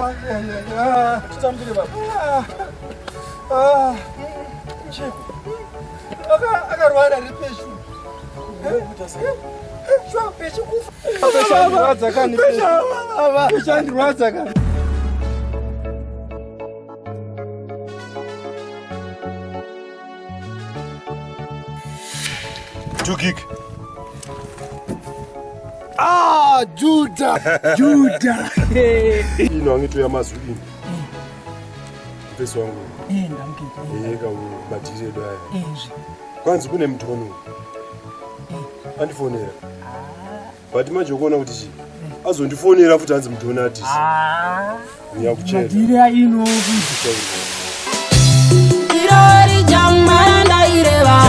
Chitambire baba. Chef. Akarwara repeshu. Shwa peshu kufa. Peshandwadza kani peshu. Peshandwadza kani. Jukik. Judah. Ino angitu ya mazwini. Mfesi wangu. Ndamkiti. Yeka ubatire daya. Kwanzi kune mthono. Andifonera. But manje ukona kuti chi. Azondifonera futhi anzi mthono athi. Ngiyakuchela. Madira ino kuzi. Irori jamara ndaireva.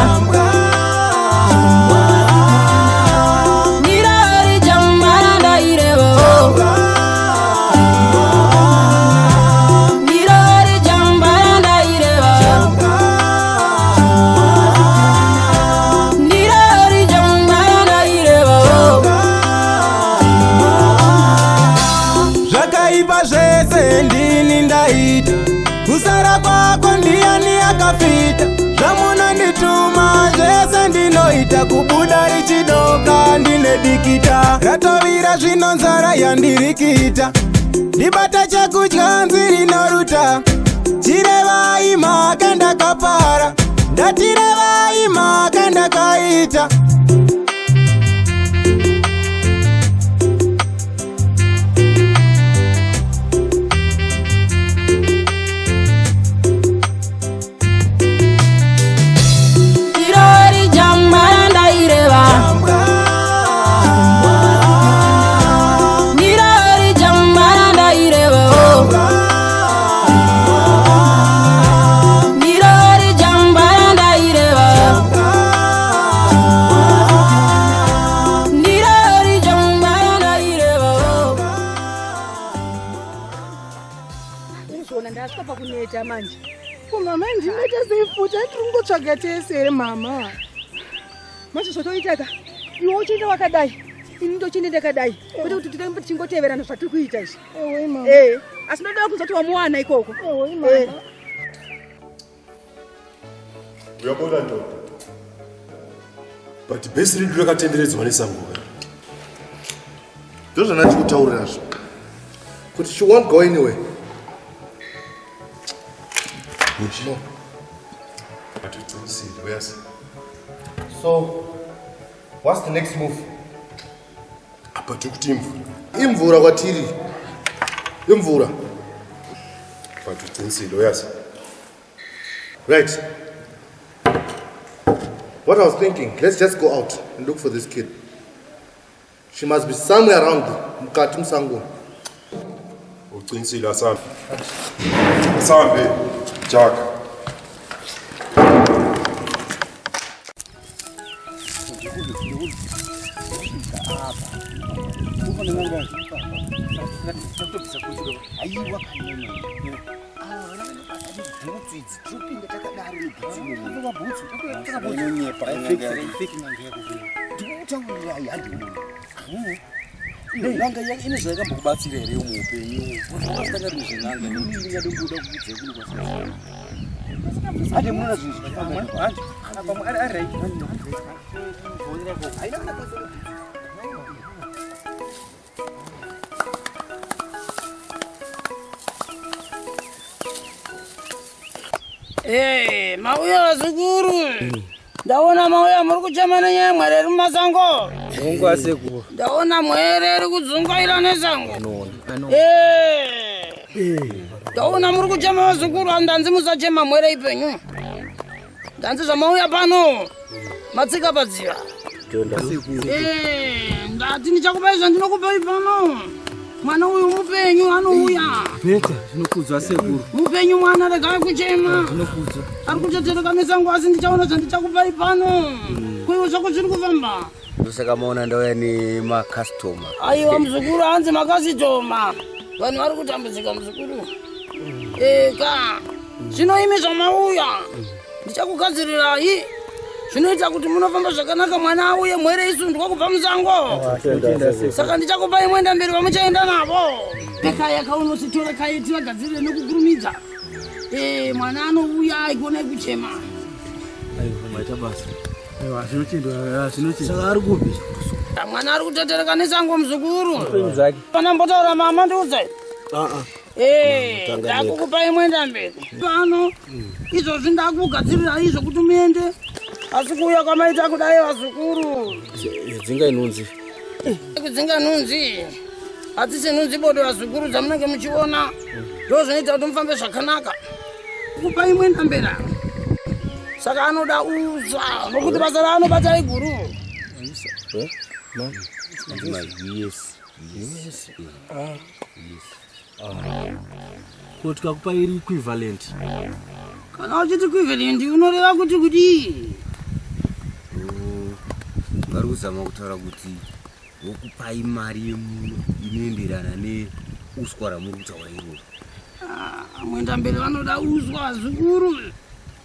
Kusara kwako ndiani akafita. Ramuna ndituma zvese ndinoita. Kubuda richidoka ndine dikita. Ratovira zvino nzara yandirikita. Ndibata chekudya nziri noruta. Chirevai mhaka ndakapara. Ndatirevai mhaka ndakaita. Manje. Kuma manje meta sefuta tiringotsvaga tese mama. Manje zvotoitaka. Iwe uchinde wakadai. Ini ndochinde ndakadai. Kuti titambe tingoteverana zvatiri kuita izvi. Ewe mama. Asi ndoda kuzoti wamuwana ikoko. Ewe mama. Uyabona ndoda. But best read rakatenderedzwa nesango. Ndozvo ndachikutaurira zvo. Kuti she won't go anywhere. No. But you don't see it, yes. So, what's the next move? Apa tukuti imvura kwatiri. Imvura. But you don't see it, yes. Right. What I was thinking, let's just go out and look for this kid. She must be somewhere around Mkati Msango. Uqinisile asambe. Asambe. Jack. Nanga yake inezeka mbokubatsira here umupenyu. Unotanga rizvinanga ndinga ndingoda kudze kuno kwasa. Ade muna zvinhu zvakawanda. Handi apa ari right. Bonera ko. Aina kana kwasa. Mauya zukuru. Ndaona mauya muri kuchamana nyaya mwere ri mumasango. Mungu asekuru. Ndaona mwere ri kudzungaira nesango. Ndaona muri kuchema zukuru andanzi musachema mwere ipenyu. Ndanzi zvamauya pano. Matsika padziva. Ndati ndichakupai zvandinokupai pano. Mwana uyu mupenyu anouya. Peta, zvinokudzwa sekuru. Mupenyu mwana regai kuchema. Zvinokudzwa. Ari kuchotereka nesango asi ndichaona zvandichakupai pano. Kuiwo zvako zviri kufamba. Ndosaka maona ndauya nemakastoma. Aiwa muzukuru hanzi makasitoma. Vanhu vari kutambudzika muzukuru. Eka. Zvino imi zvamauya. Ndichakugadzirirai zvinoita kuti munofamba zvakanaka mwana auye mwere isundwa kubva musango. Saka ndichakupai mwenda mberi vamuchaenda navo. Ekaya kaunositore kaiti vagadzirire nekukurumidza. Mwana anouya igona kuchema. Maita basa. Saka ari kupi? Mwana ari kutetereka nesango muzukuru. Pana mbotaura mama ndiudzai. Ndakukupai mwenda mberi. Pano izvozvi ndakugadzirira izvo kuti muende. Asi kuuya kwamaita kudai vazukuru. Dzinga inunzi. Kudzinga nunzi. Hatisi nunzi bodo vazukuru dzamunenge muchiona. Ndozvinoita kuti mufambe zvakanaka. Kupai mwenda mberi. Saka anoda uzwa nokuti basa raanobata iguru. Yes. Kuti kakupa iri equivalent. Kana uchiti equivalent unoreva kuti kudii? Vari kuzama kutaura kuti wokupai mari yemuno inoenderana neuswa ramuri kutaura iroro. Mwenda mberi vanoda uzwa zvikuru.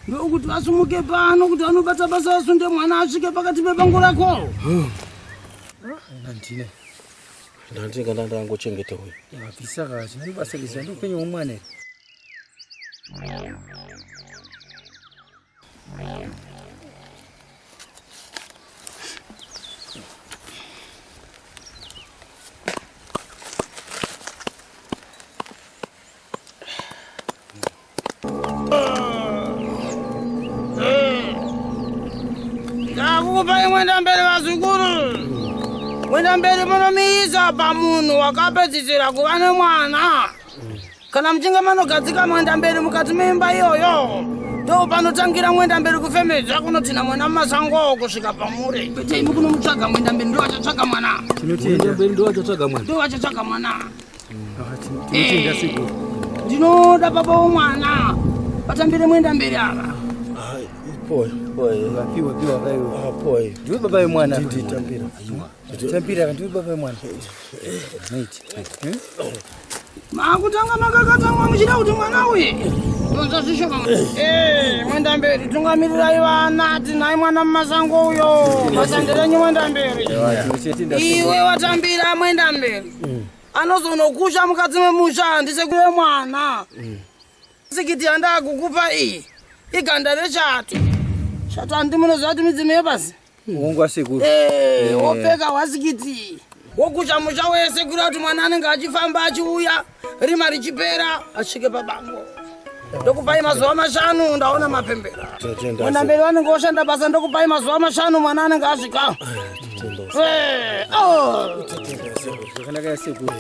Ndokuti vasumuke pano kuti vanobata basa vasunde mwana asvike pakati pebango rako. Ndandinga ndangochengeta uyu. Vapisa kazi ndibaseliza ndopenye umwana. Ndakukupai mwenda mberi vazukuru. Mwenda mberi munomiisa pamunhu wakapedzisira kuva nemwana. Kana muchinge manogadzika mwenda mberi mukati meimba iyoyo, ndo panotangira mwenda mberi kufemedza kunotina mwana mumasango kusvika pamuri. Kwete imi kunomutsvaga mwenda mberi ndo vachatsvaga mwana. Ndo vachatsvaga mwana. Ndinoda baba womwana vatambire mwenda mberi ava. Ndiwe baba wemwana. Tambira ndiwe baba wemwana. Makutanga makakatangwa muchida kuti mwana uye tonza zvishoka. Mwenda mberi tungamirirai vana tinai mwana mumasango uyo vasandirenyi mwenda mberi. Iwe watambira mwenda mberi anozonokusha mukati memusha ndisekuye mwana. Sikiti handakukupa iyi iganda rechatu. Shatu handi munoziva kuti midzime yebasi. Wongwa sekuru. Wopfeka wasikiti. Wokusha musha wese kuri kuti mwana anenge achifamba achiuya rima richipera asvike pabango. Ndokupai mazuva 5 ndaona mapembera. Mwenda mberi vanenge voshanda basa ndokupai mazuva 5 mwana anenge asvika. Zvakanaka sekuru.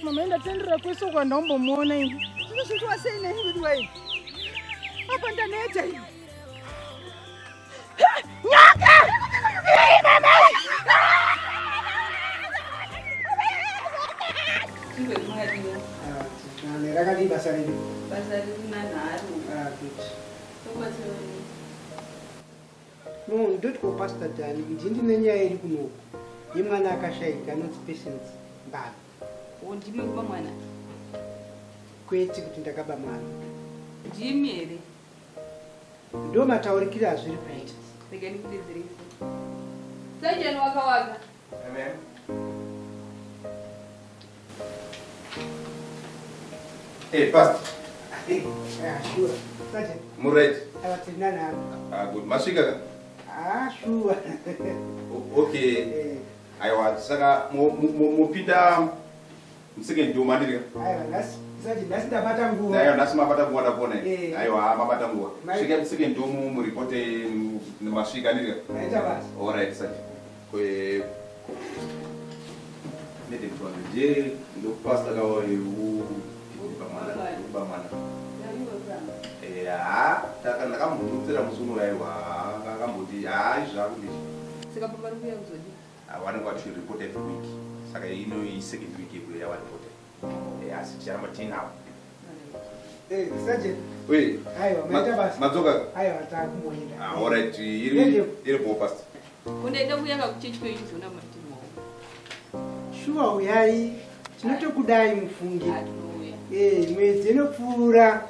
Mama enda tendera kweso kwa ndombo muona hivi. Sio shintu wasene hivi wewe. Hapa ndaneta hivi. Nyaka! Mama! Iwe mwalimu. Nerakadi basa ridi. Basa ridi na naru. Good. Tokwatoni. No, ndoti ko pastor Dani, ndindi nenyaya iri kuno. Yemwana akashayika not patience. Bad. Ndimi kuba mwana. Kwete kuti ndakaba mwana. Ndimi ere. Ndo mataurikira zviri kuita. Rega ndikudedzerese. Sajeni wakawaka. Amen. Hey, Pastor. Sure. Sajeni. Mureji. Awatina na. Good. Masika. Sure. Okay. Aiwa, saka mupinda msike ndio mandiri. Aiwa, nasi ndapata nguo. Aiwa, nasi mapata nguo ndapona. Eh. Aiwa, mapata nguo. Msike ndio muripote ni masika ndiri. Naita basi. Alright, sasa. Kwe nende tuanze ndo pastor kawa yu bamana. Taka ndakamuduzira musuno aiwa, ngakambuti izvakundi. Saka papa rukuya kuzodi. vanenge vachirepota every week saka ino second week yekuyo yavarepota asi ticharamba tiinavo. Sergeant. Wait. Aiwa, maita basi. Madzoka. Aiwa, takumboenda. Alright, iri bo past. Unoenda kuyanga kuchechi kweizona matimo. Shuwa uyai. Tinotokudai mufungi. Mwedzi inopfuura.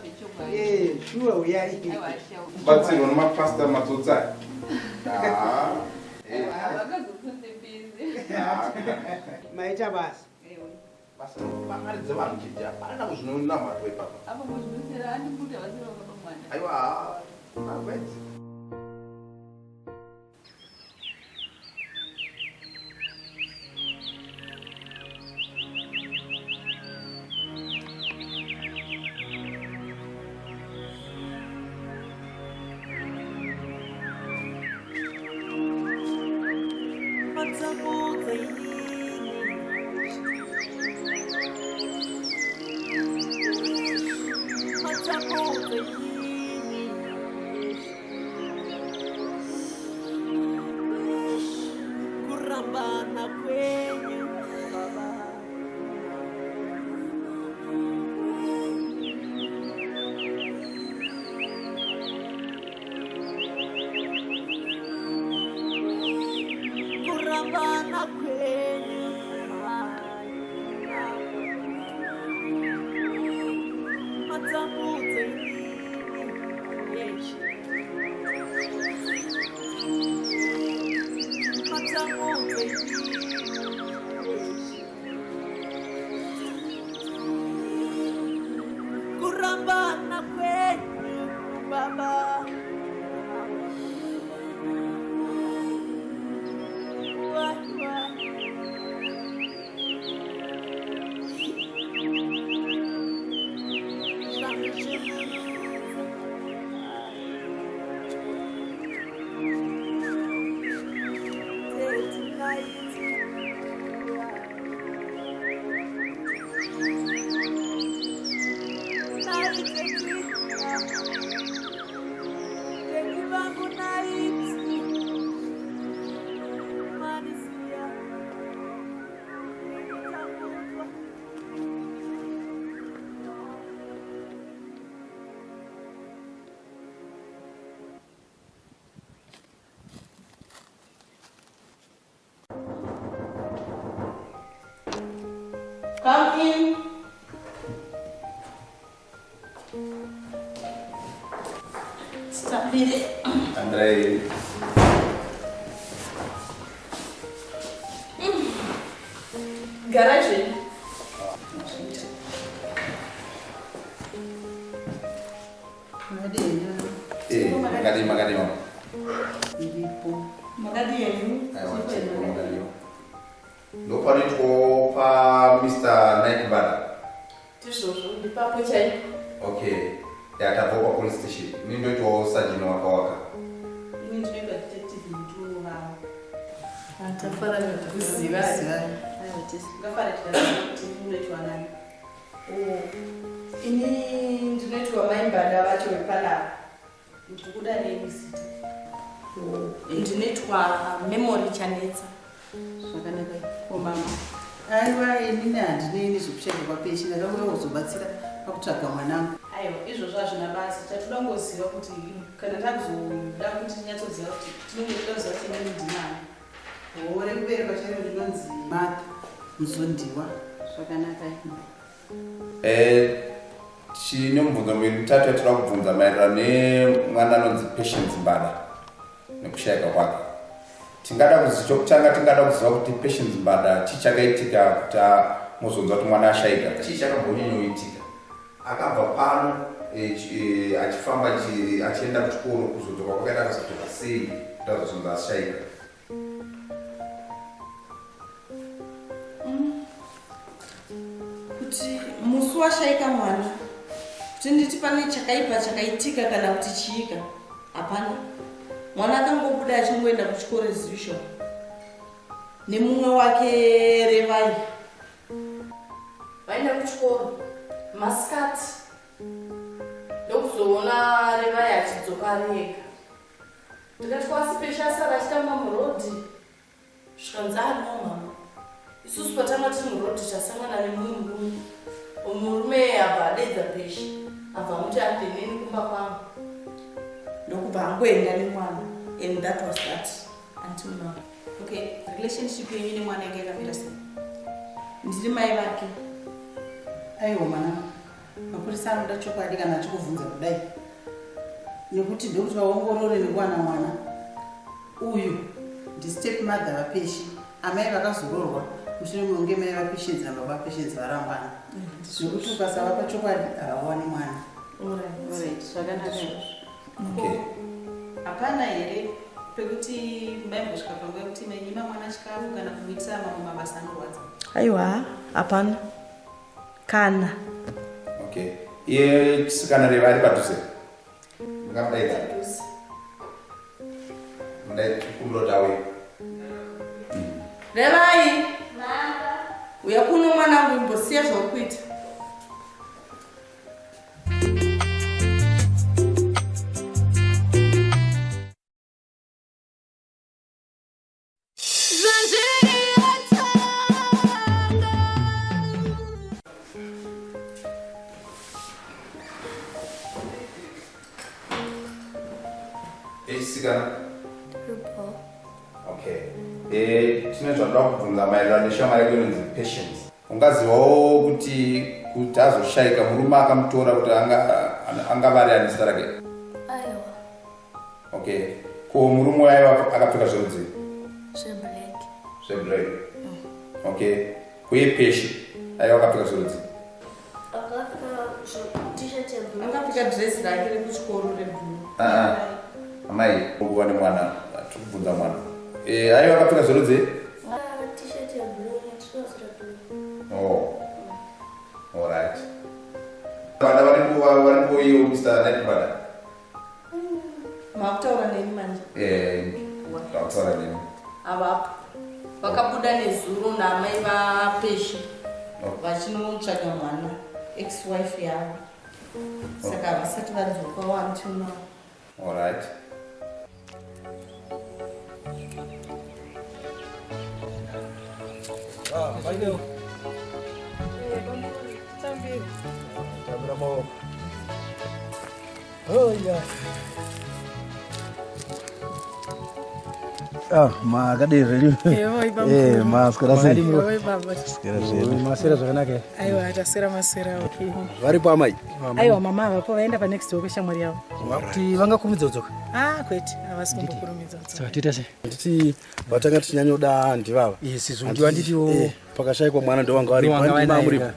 Shuwa uyai. Batsirwa nemapasta matsotsa. Maita basi. Vakaridza vanhu chete hapana kuzvinonamatwa ipapa. Apa muzvinosera andimbuti havasira vakapa mwana. Aiwa, makwedzi. Come in. Stop it. Andrei. Garage. Makadi mama. Makadi yenu. Ndofanirwa pa Mr. Nightbird. Tishoso ndipapo chai. Okay. Yatabva pa police station. Nindoitawo sajini wakawaka. Ini ndinoita detective mtu wa. Atafara kuziva. Aiwa tisi. Ngafara kuti unoitwa nani? Ini ndinoitwa maimbada vacho vepala. Ndikuda nemisiti. Ndinoitwa memory chanetsa. Zvakanaka komama. Aiwa inini handinei nezvekushanda kwapeshi ndakauya kuzobatsira pakutsvaga mwanangu. Aiwa izvozvo hazvina basa chatoda ngoziva kuti kana takuzoda kuti tinyatsoziva kuti tinongoda kuziva kuti inini ndinani. Ore kubereka chairo ndinonzi Martha Muzondiwa. Zvakanaka. Chine mubvunzo mitatu yatoda kubvunza maererano nemwana anonzi Patience Mbada nekushayika kwake. Chokutanga tingada kuziva kuti Patience Mbada chichakaitika kuti muzonzwa kuti mwana ashayika. Chii chakambonyonyoitika. Akabva pano achifamba achienda kuchikoro kuzodzoka kwakaita kasatoka sei kuti azozonzi ashayika. Kuti musi washayika mwana kuti nditi pane chakaipa chakaitika kana kuti chiika hapana. Mwana akangobuda achingoenda kuchikoro rezivisho nemumwe wake Revai. Vaenda kuchikoro masikati ndokuzoona Revai achidzoka ari ega. Tikati kwasi peshe asara achitamba murodhi Shkanzani mama. Isusu patanga tinuroti chasangana nemurume. Umurume abadedza peshi. Abva muti ateneni kumba kwangu. Ndokuba angoenda nemwana. And that was that until now. Okay, relationship yenyu nemwana yake yakamira sei? Ndiri mai vake. Aiwa mwana. Mapurisa anoda chokwadi kana achikuvhunza kudai. Nekuti ndokuti vaongorore nekwana mwana. Uyu ndi step mother vapeshi. Amai vakazororwa. Mushure munge mai vapeshenzi nababa peshenzi varambana. Nekuti ukasava pachokwadi havawani mwana. Alright. Zvakanaka. Okay. Hapana here pekuti maimbosvika panguva yekuti manyima mwana chikafu kana kumuitisa mamwe mabasa anorwadza. Aiwa, hapana. Kana. Okay. Iye chisikana reva ari padhuze. Mungamudaidza. Mudai kumurota uyu. Revai. Mama. Uya kuno mwanangu imbosiya zvakuita. Chisikana. Okay. Chine zvandoda kubvunza maererano neshamwari yako inonzi Patience. Ungazivawo kuti azoshayika murume akamutora kuti angava ari ani zita rake? Aiwa. Okay. Ko murume wayo akapfeka zverudzi? Zveblack. Zveblack. Okay. Kuye Peshi aiwa akapfeka zverudzi? Akapfeka t-shirt yeblue. Akapfeka dress rake rekuchikoro reblue. Amai, uwa ni mwana, tukubvunza mwana. Aiwa akapfeka zverudzi? T-shirt yeblue netrouser reblue. Oh. Alright. Vana varipo iyo Mr. Nightbird. Makutaura neni manje? Makutaura neni. Avapo. Vakabuda nezuro namai vapeshi. Vachinotsvaga mwana. Ex-wife yavo. Saka vasati vadzoka until now. Alright. Baiklah. Berapa? Oh ya. Makadiri. Maskara sei. Masira zvakanaka. Aiwa, tasira masira. Okay. Varipo amai? Aiwa, mama vapo vaenda pa next door kweshamwari yavo. Kuti vangakurumidza kudzoka? Kwete, havasi kumbokurumidza kudzoka. Saka tiita sei? Nditi vatanga tichinyanyoda ndivava. Sizondiwa nditiwo pakashayikwa mwana ndovanga varipo. Muripo.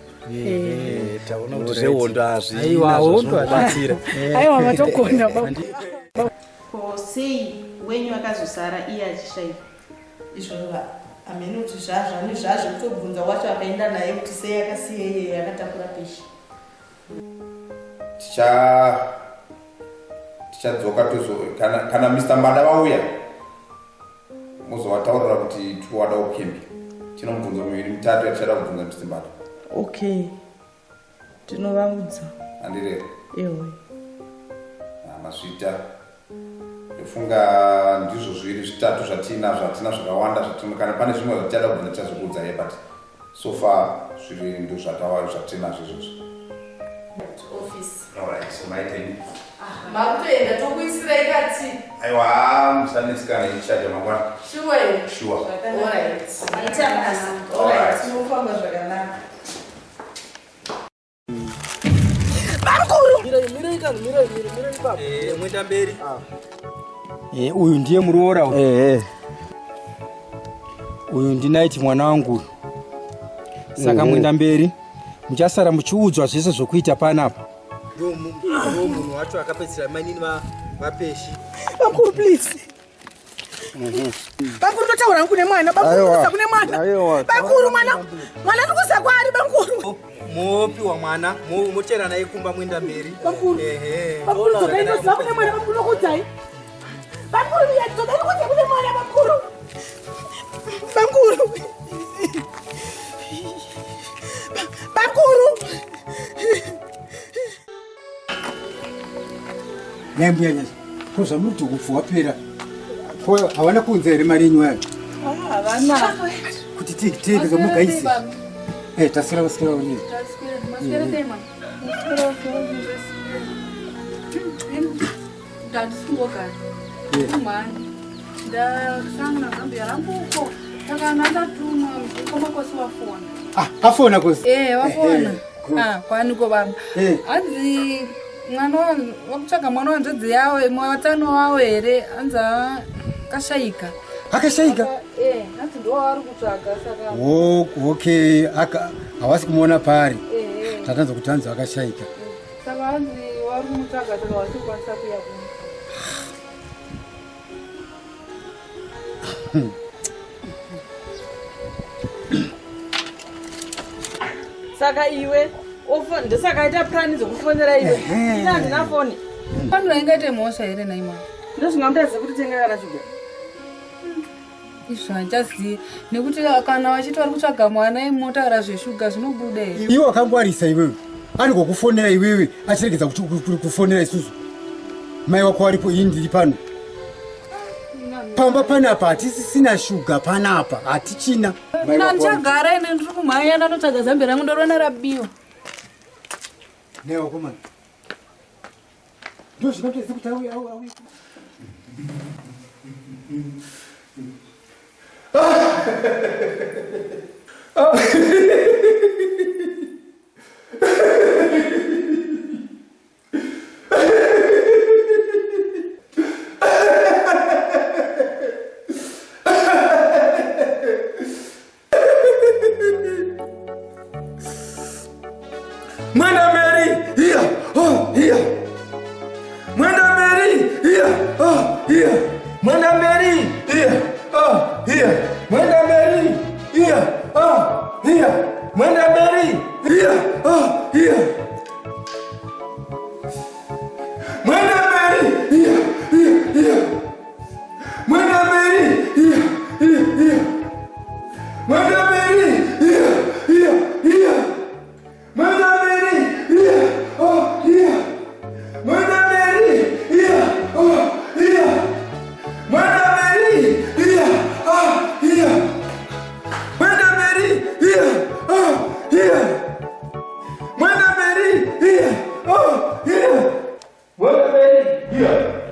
Taona kuti zvehondo hazvi. Aiwa, hondo abatsira. Aiwa, matokonda. Ko sei wenyu akazosara iye achishayika? Izvova amene kuti zvazvani zvazvo kutobvunza wacho akaenda naye kuti sei akasiya iye akatakura Peshi. Tichadzoka kana Mr. Mbada vauya muzovataurira kuti tiwada ukembi. Tinomubvunza miviri mitatu yatichada kubvunza Mr. Mbada. Okay. Tinovaudza. Handirero. Ewe. Mazvita. Ndofunga ndizvo zviviri zvitatu zvatina zvakawanda kana pane zvimwe zvatichada kubvunza tichazokudza iye but so far zviri ndo zvatinazvo izvozvo. Office. Alright, so maitenyi. Makutoenda tokuisira ikati. Aiwa, musanetsikana ichaja mangwana. Sure. Sure. Alright. Aita basa. Alright, tinofamba zvakanaka. Mirai baba. Mwenda mberi. Uyu ndiye muroora uyu. Uyu ndinaiti mwana wangu. Saka mwenda mberi. Muchasara muchiudzwa zvese zvokuita panapa. Ndo munhu wacho akapedzisira manini vapeshi. Bankuru please. Bankuru totaura kune mwana, bankuru kusa kune mwana. Bankuru mwana ndikusa kwari bankuru. Mopi wa mwana, mochera naye kumba mwenda mberi. Bankuru. Bankuru tokaino sa kune mwana bankuru nokudzai. Bankuru ya tokaino kudzai kune mwana bankuru. Bankuru. Bankuru. Nyambi kuza mutu kufuwa pera. Kwa hawana kunza ere mari nywa. Havana. Kuti tiki kamugaisi. Tasira kusikira unini. Masquera tema. Masquera ndatisungogara umhani ndasangana zambi yarambuko takananda tuma mukomakosi wafona Afona kosi. wafona kwaniko vamwe hanzi mwana wakutsvaga mwana wanzodzi yawe mwatano wawo here hanzi akashayika Akashayika? hanzi ndo waari kutsvaga saka Okay, havasi kumuona pari. Tatanzwa kuti hanzi akashayika. saka hanzi waari kumutsvaga saka wasikwanisa kuya kuno. Saka iwe ndosakaita plani dzokufonera iwe ina handina foni panura ingaite mhosva here naima ndozvingamutaridza kuti tengera shuga izvo handichazivi nekuti kana vachiti vari kutsvaga mwana imotaura zveshuga zvinobuda here. Iwe wakangwarisa iwewe. Ani kukufonera iwewe achiregedza kufonera isusu. Mai wako aripo ini ndiri pano. Pamba panapa hatisisina shuga panapa hatichina. Nandichagara ine ndiri kumhanya ndanotsvaga zambi rangu ndorona rabiwa. Newa komana. Ndio zvinotoedza kuti auye. Mwenda Mary, here, here. Mwenda Mary, here, here. Mwenda Mary, here, here. Mwenda Mary, here, here. Mwenda Mary, here, here. Mwenda Mary, here, here. Mwenda Mary, here, here. Mwenda Mary, here, here. Mwenda Mary, here, here. Mwenda Mary, here, here. Mwenda Mary, here, here. Mwenda Mary, here, here. Mwenda Mary, here, here. Mwenda Mary, here,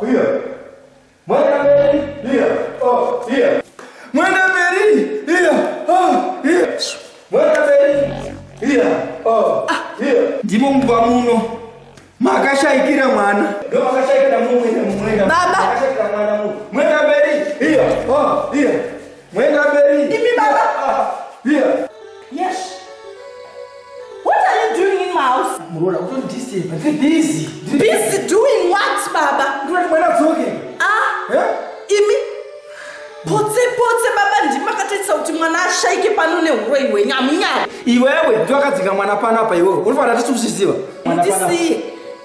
here. Mwenda Mary, here, here. Mwenda Mary, here, here. Mwenda Mary, here, here. Ndimo mumba muno makashayikira mwana ndo makashayikira mumwenda Baba makashayikira mwana muno Mwenda Mary, here, here. Mwenda Mary, Imi Baba, here. Yes. What are you doing in my house? Murora, don't disturb. I'm busy. Busy doing what, Baba? When I'm talking. Imi potse Baba ndimakatoitsa kuti mwana ashayike pano nehuro iwe nyamunyama. Iwewe ndakadzika mwana panapa iwewe. Unofanira tisuziziva.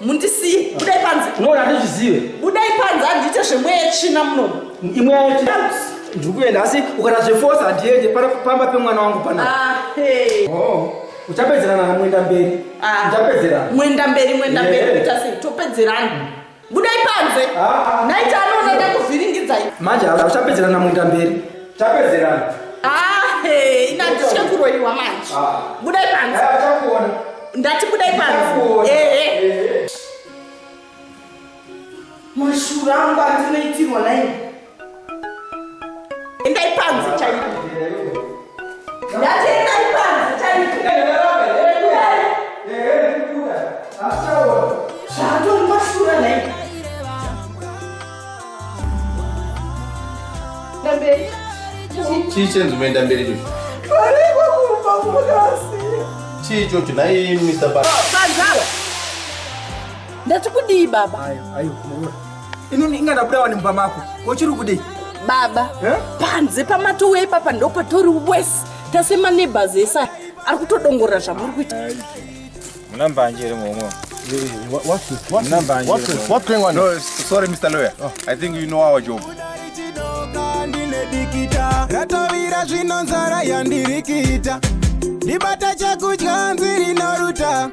Mundisiye. Budai panze. No, handizvizive. Budai panze handite zvemweya china munomu. Imwe yacho ndikuenda asi ukata zveforce handiende pamba pemwana wangu panapa. Uchapedzerana naMwenda Mberi. Uchapedzerana. Mwenda Mberi kuita sei topedzerana. Budai panze. Naita anonoda kuvhiringidza. Manje uchapedzerana naMwenda Mberi. Uchapedzerana. Ina ndishe kuroiwa manje. Budai panze. Uchakuona. Ndati budai panze. Mashura angu andinoitirwa naini. Endai panze chaiko. Ndati endai panze chaiko. Shato mashura naini. Ndamberi. Chichenzi Mwenda Mberi ichocho. Ariko kumba kumukasi. Chichocho naye Mr. Baba. Panzala. Ndati kudii Baba. Ayo kumurora. Inini ingadabudawa nemba mako. Kochiri kudii? Baba. Panze pamatowe papa ndo patori wese. Tasema neighbors esa ari kutodongora zvamuri kuita. Munambanje remomwe. What's going on? No, sorry Mr. Lawyer. I think you know our job. Ratavira zvinonzara yandirikita ndibata chakudya nziri noruta